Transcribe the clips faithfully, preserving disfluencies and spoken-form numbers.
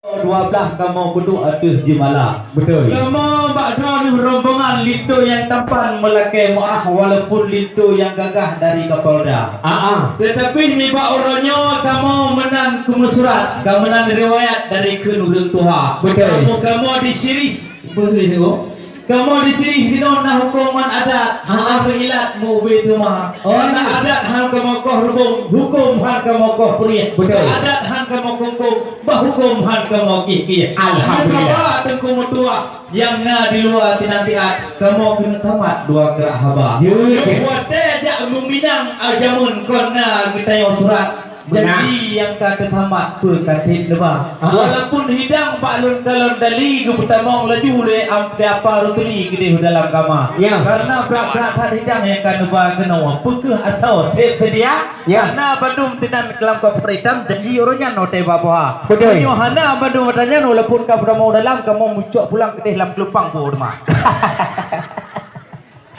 Dua blah kamoe kuduek ateueh jeumala. Beutôi. Kamoe bak droeneuh rombongan linto nyang tampan meulakée meuah walaupun linto nyang gagah dari Kapolda. Ah, ah. Teutapi nibak uroe nyoe kamoe meunan keumeusurat, ka meunan riwayat dari kheun ureuëng tuha. Beutôi. Kamoe, kamoe disirih, beutôi, Teungku. Kamoe disirih sidroe na huköman adat, ah, ah, meuilat meu-ubé teuma. Oh, na adat han kamoe koh reubong, huköm han kamoe koh peurih. Beutôi. Adat han kamoe kongkong, bah huköm han kamoe kih-kih. Alhamdulillah. Haba Teungku meutuah nyang na di luwa sinan siat, kamoe keuneuk tamat dua krak haba. Ya, ya. Watée jak meuminang, ah, jameun kon na geutanyoe surat. Janji nyang ka teusamat peu ka treb neuba. Ah. Walaupun hidang bak lôn kalon dali geupeutamong laju lé am-, lé Apa Rutuli keudeh u dalam kama. Ya. Karena brat-brat that hidang nyang ka neuba keunoe. Peu kheueh asoe treb seudia? Ya. Karena bandum sinan lam koper itam janji uroe nyan watée baboha. Beutôi. Meunyoe hana bandum ata nyan walaupun ka peutamong u dalam kamoe mucok pulang keudeh lam keulumpang buet teuma.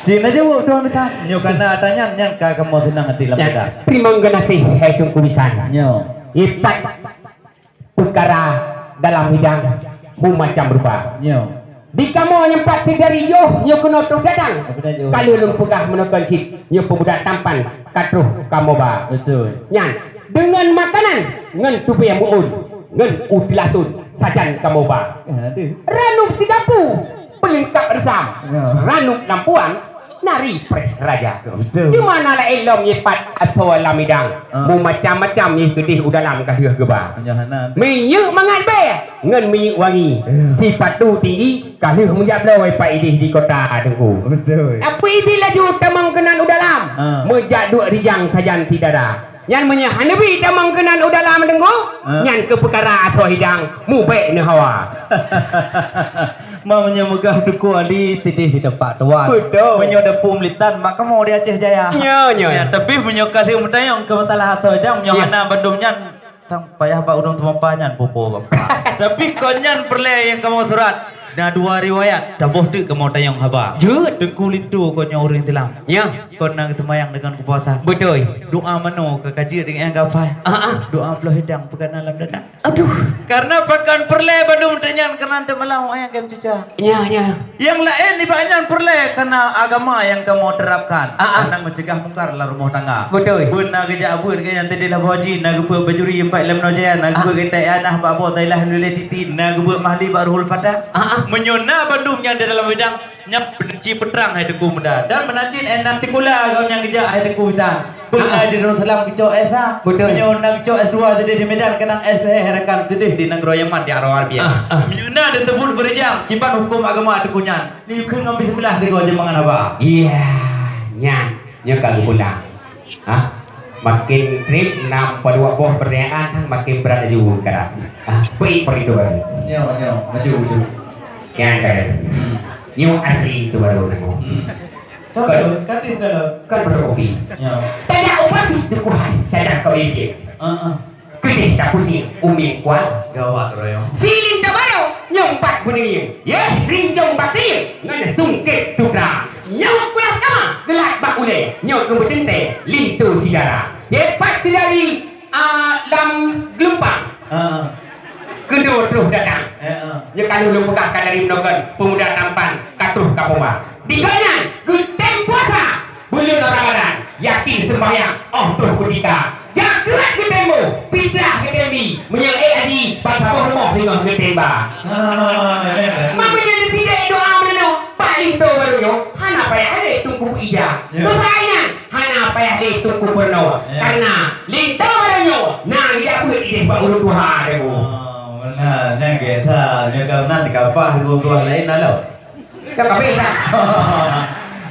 Sina jaweueb tuan mita. Nyoe kana ata nyan, nyan ka kamoe seunang até lam ata. Teurimong geunaséh hai Teungku Bisan. Nyoe. Ipat peukara dalam hidang meumacam rupa. Nyoe. Di kamoe nyang pat sidari joh nyoe keunoe troh datang. Apa dah joh? Ka lheueh lôn peugah meunoe kon cit nyoe peumuda tampan ka troh kamoe ba. Beutôi. Nyan deungon makanan ngon tupée meu'ôn ngon u teulason sajan kamoe ba. Ah, ada. Ranup sigapu. Peulengkap reusam. Ya. Ranup lampuan, nari preh raja. Betul. Di mana laén lom nyepat asoe lam idang. Ah. Meumacam-macam nyoe keudeh u dalam ka lheueh geuba. Ya, hana. Minyeuk mangat bèe ngon minyeuk wangi. Ya. Sipatu tinggi ka lheueh meujak bloe pat ideh di kota Teungku. Betul. Tapi ideh laju tamong keunan u dalam. Ah. Meujak duek rijang sajan si dara. Nyan meunyoe hana bi tamong keunan u dalam Teungku, ah, nyan keu peukara asoe idang mubèk neuh hawa. Ma meunyoe meugah Teungku Ali tideh di teumpat tuan. Beutôi. Meunyoe deupeu meulitan mak kamoe di Aceh Jaya. Nyo, nyo. Ya, tapi meunyoe ka lheueh meutanyong keu masalah asoe idang, meunyoe, ya, hana bandum nyan, tang payah bak ureueng teumapa nyan pupo bapa. Tapi kon nyan peureulèe nyang kamoe surat. Na dua riwayat, taboh teuk kamoe tanyong haba. Jeuet. Teungku Linto kon nyoe ureueng Islam. Ya. Kon na geuseumayang deungon keupuasa. Beutôi. Doa manoe ka, ka jeuet deungon nyang gapai. Ah, ah. Doa bloe idang peugah na lam dada. Aduh. Karena pakon peureulèe bandum teunyan keunan teumalam ayang gam cuca. Ya, ya. Nyang laén nibak nyan peureulèe karena agama nyang kamoe terapkan. Ah, ah. Karena mencegah mungkar lam rumoh tangga. Beutôi. Beuna geujak beuet keu nyang teudilah boh jih, na geubeuet bajuri empat lam noe jaya, na, ah, geubeuet geutai anah bak boh tailah nulai titi, na geubeuet mahli bak ruhul patah. Ah, ah. Meunyoe na bandum nyang di dalam idang, nyan ci peutrang hai Teungku Muda. Dan meunan cit, eh, na sikula geuh nyang geujak hai Teungku Muda. Beuna, ah, di Darussalam geucok S satu. Beutôi. Meunyoe na geucok S dua sideh di Medan, keunong S, eh, rakan sideh di nanggroe Yaman di Arab Arabia. Ah, ah. Meunyoe na di teubut beurijang, kiban huköm agama Teungku nyan. Nyoe kheun ngon bismillah sigoe jeuet mangat haba. Iya, nyan. Nyoe ka geupulang. Hah? Makin trép nam padua boh pertanyaan, makin brat laju kara. Ah, baik, perintah baru. Nyoe, nyoe, maju, maju. Nyan ka. Hmm. Nyoe asli tu baru nemu. Hmm. Kan, kan, kan, kan berkopi. Ya. Tajak operasi tukuhan, tajak kau mikir. Heeh. Keudeh tapusieng u mieng kual. Gawat, Royong. Silin tabaro nyong pat beuneueng. Yeh, rinjong batri ngon sungkét sutra. Nyoe kulah kama geulat bak ulèe. Nyoe keubeuteuntèe linto sigara. Yeh, pat sidari, ah, lam geulumpang. Heeh. Keunoe troh datang. Heeh. Nyoe ka lheueh lôn peugah ka dari meunoe kon, peumuda tampan ka troh ka poma. Di gobnyan geutem puasa buleuen Ramadan, yakin seumbahyang óh troh kutika. Jak keurat geutem boh, pitrah geutem bi, meunyoe ék haji, ban saboh rumoh singoh geutem ba. Ah, ya, ya, ya. Meunyoe neusidék doa meunyoe, bak linto baru nyoe, hana payah lé Teungku ija. Ya. Dosa nyan hana payah lé Teungku peurunoe. Ya. Karena linto baru nyoe na geujak beuet idéh bak ureueng tuha, Teungku. Oh, beuna, nyan gét that. Nyoe ka meunan dikapah ureueng tuha laén na lom. Ka kabeh dah.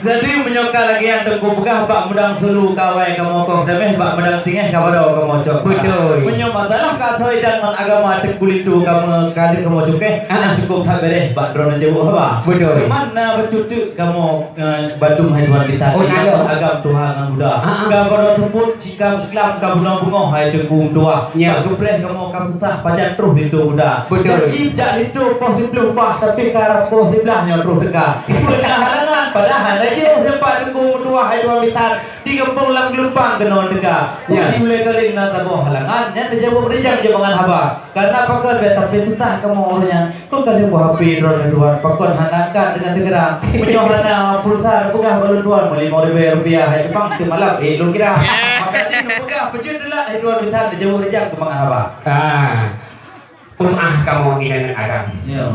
Jadi, meunyoe ka lagèe nyan Teungku peugah, bak meudang sulu ka awai kamoe koh dameh, bak meudang singèh ka baroe kamoe cok. Beutôi. Meunyoe masalah ka asoe idang ngon agama Teungku Linto kamoe ka lheueh kamoe cukéh, ah, ah, cukôp that beureh bak droeneuh jaweueb haba. Beutôi. Cuman na bacut teuk kamoe, eh, bandum hai tuan bisan. Oh, na lom. Agam tuha ngon muda. Ah, ah. Ka baroe seupôt Cikam iklam ka beungoh-beungoh hai Teungku meutuah. Ya. Bak geupreh kamoe ka susah pajan troh linto muda. Betul. Janji jak linto poh siplôh bah, tapi ka rab poh siblaih nyoe troh teuka. Peue na halangan padahai Jeuet teumpat Teungku meutuah hai tuan bisan, di gampông lam geulumpang keunoe teuka. Ya. Di ulée keuring na saboh halangan, nyan teujaweueb rijang jeuet mangat haba. Karena pakon bèk tapi susah kamoe ureueng nyan. Kon ka lheueh HP droeneuh tuan, pakon hana angkat deungon segera. Meunyoe hana pulsa, peugah bak lôn tuan, meulimong ribèe rupiah hai teupang seumalam, eh, lôn kira. Maka jih neupeugah peujeuet teulat hai tuan bisan, teujaweueb rijang keu mangat haba. Ah. Umat kamoe inong agam. Ya.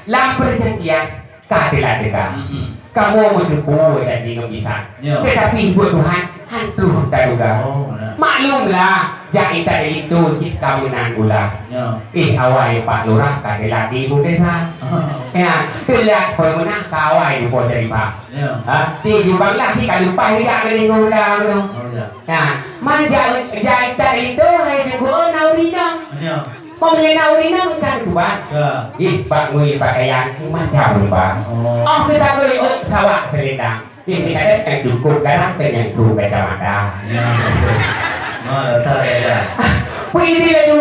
Lam perjanjian ka teulat teuka. Mm-mm. Kamoe meuteupeue janji ngon bisan. Ya. Tetapi buet Tuhan han troh taduga. Oh, benar. Maklumlah, jak intat linto cit ka meunan ulah. Ya. Eh, awai Pak Lurah ka teulat di ibu desa. Ya, teulat peumeunah ka awai di Poh Syarifah. Ya. Ha, di jubang lah si ka leupah hidak keuneuk ngon udah. Oh, ya. Ya, man jak, jak intat linto hai teungku na ureueng inong. Ya. Peumulina ureueng inong kan tuan. Ya. Ih, bak ngui pakaian macam rupa. Oh. Oh, kita ngui, oh, sawak selendang. Ih, kita kan cukup garang kenyang tu kacamata. Ya, betul. Ma, rata, rata. Ah, pui di laju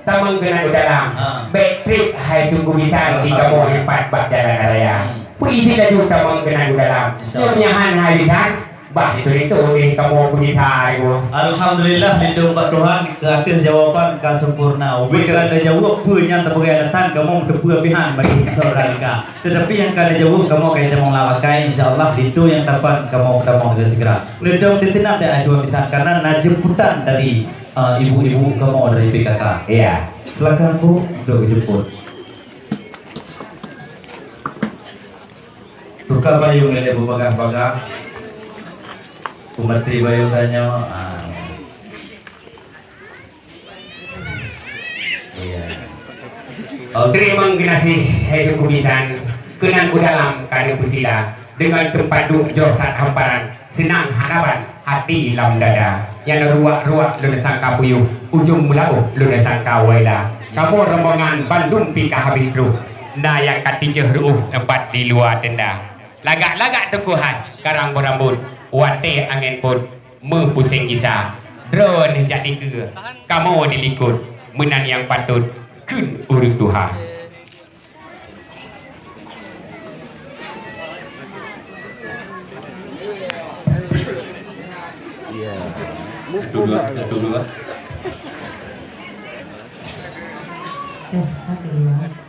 tamong keunan u dalam. Ha. Bèk trép hai teungku bisan di kamoe empat bak jalan raya. Hmm. Pui di laju tamong keunan u dalam. Insya Allah. Nyoe nyan hai bisan. Bah, itu, itu, eh, kamoe peugisa, ibu. Alhamdulillah, lindong bak Tuhan, keu ateueh jawaban ka sempurna. Ubé ka neujaweueb peue nyang teupeugah nyan, kamoe teupeue pihan bagi saudara ka. Tetapi nyang ka neujaweueb kamoe ka tamong lam akai, insya Allah, linto nyang dapat kamoe tamong dengan segera. Neudong di sinan, hai tuan bisan, karena na jemputan dari, eh, ibu-ibu kamoe dari P K K. Iya. Silakan, Bu, untuk dijemput. Tuka payong ilèe beubagah-bagah. Peumatri payong tanyoe, ah. Iya. Oh, teurimong geunaséh, hai teungku bisan, keunan u dalam ka neupeusila, deungon teumpat duek jroh that hamparan. Seunang hana ban até lam dada. Nyang ruak-ruak lôn sangka puyôh, ujông meulaboh lôn sangka waila. Kamoe rombongan bandum pih ka habéh troh. Na nyang ka tijeuh reuôh teumpat di luwa teunda. Lagak-lagak teungku hai karang beurambôt, watèe angén pôt meupuseng gisa. Droeneuh jak dikeue, kamoe dilikôt, meunan nyang patôt kheun ureueng tuha. Satu, dua, satu, dua. Tes, satu, dua.